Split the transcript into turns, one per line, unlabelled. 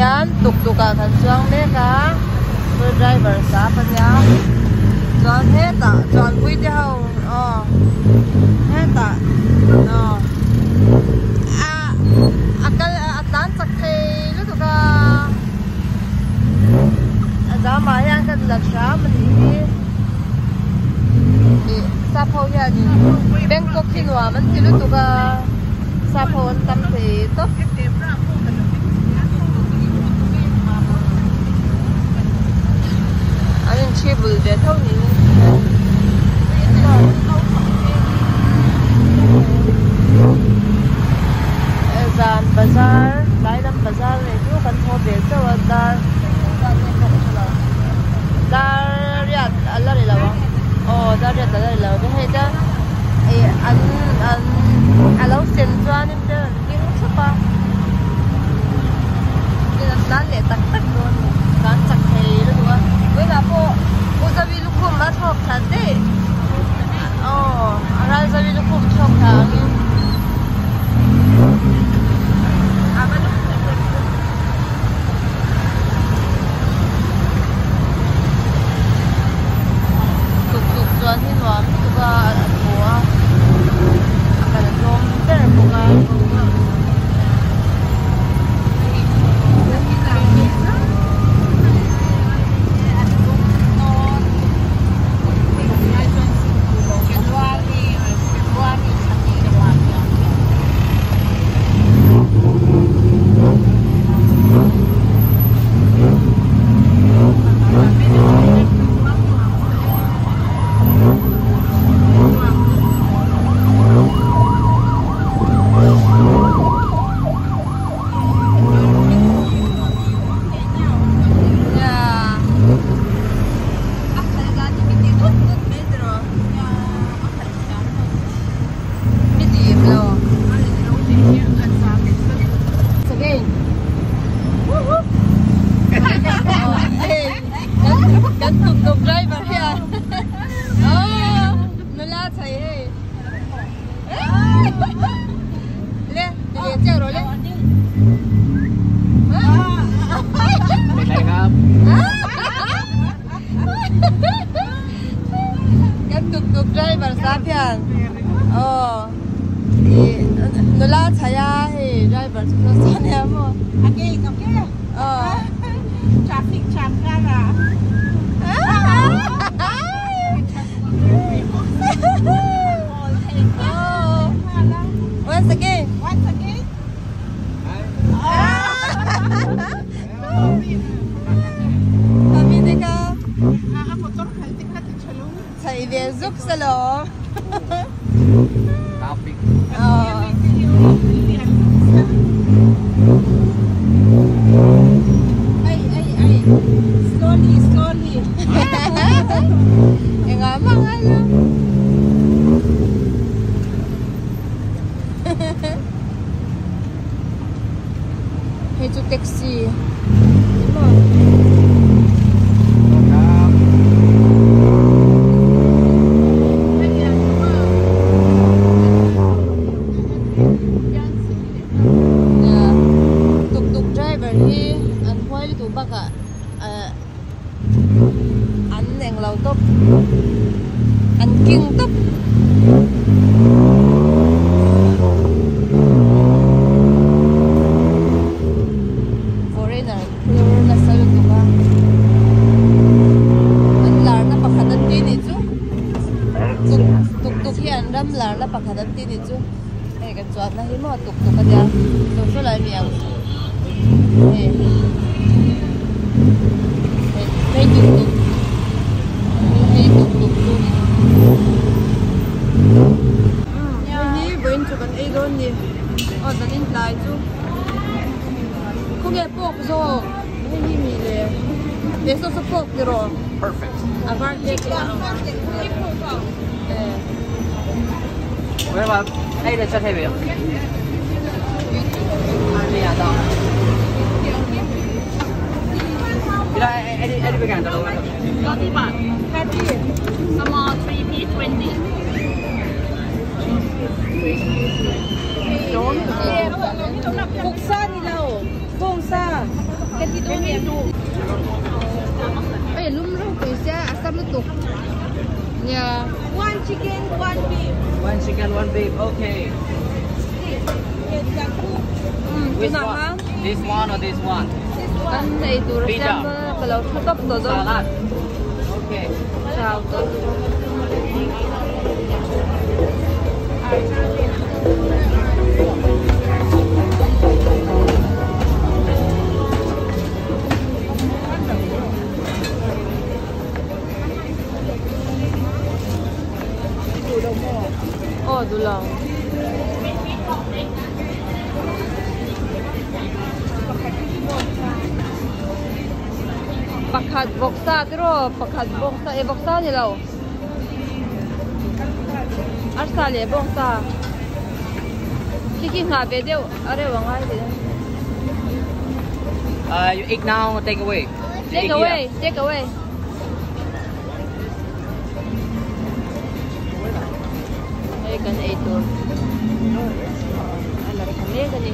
hian tuk tuk ah kan chuang mek a school driver sap a nia chuan hetah chuanpui te ho aw hetah aw ah a kal a tlan chak thei lutuk a a zam ah hian ka la hram a nih hi ih sap ho hianin Bangkok hi nuam an ti lutuk a sap ho an tam thei tawp. An in thi bul ve tho niin zan bazar tlai lam bazar nei chu kan haw ve chauh a dar dar riat a la ri lo ang aw dar riat a la ri lo te hei te ih an an a lo sen chuanin te an ding thup a tin an tlan leh tak tak dawn a ni tlan chak thei lutuk a tunah pawh u Zawi lukhum a thlawk thla daih aw a ral Zawi lukhum thlawk thla angin. Tuk tuk chuan hi nuam lutuk a a thaw a a kal tlawm ber bawk a. Kan tuk tuk driver hian oh nula chhai hei le ti ve chiah rawh le kan tuk tuk driver sap hian aw ih nula chhai a hei driver chu saw saw nia maw
again okay
aw
traffic jam kar ah
Once again.
Once again.
Kami te kha. Chhai ve zuk sa lo.
Traffic.
Ai ai ai. Slowly slowly.
Engah mah ngai lo. Hei chu taxi ni maw. Tuk tuk driver hi an huai lutuk bakah an englo tawp an king tawp. Foreigner phur nasa lutuk a an larna pakhat an ti nih chu tuk tuk tuk hi an ram larna pakhat an ti nih chu hei kan chuanna hi maw tuk tuk a nia social ah mi ang hei hei tuk tuk hei tuk tuk chu hei hi vawiin chu kan ei dawn ni aw zanin tlai chu. Khawnge pork zawk hei hi mi le he saw saw pork tiraw
Perfect.
A var hlek a ang
Vawksa ni lo, bawngsa.
Hei lum ropui sia a sam lutuk nia.
One chicken, one beef.
One chicken, one beef. Okay.
Umm tunah khan.
This one or this one?
Kan ei tur a siam dawn a ka lo thu tawp tawh dawn.
Salad. Okay.
Chau tawh. Aw duh lo. Pakhat vawksa te rawh pakhat vawksa eh vawksa ni lo arsa leh bawngsa khi khi nghah ve deuh a reuh a ngai ve
Uh, you eat now or take away?
Take away, take away. Hei kan ei tur a la tha mek a ni.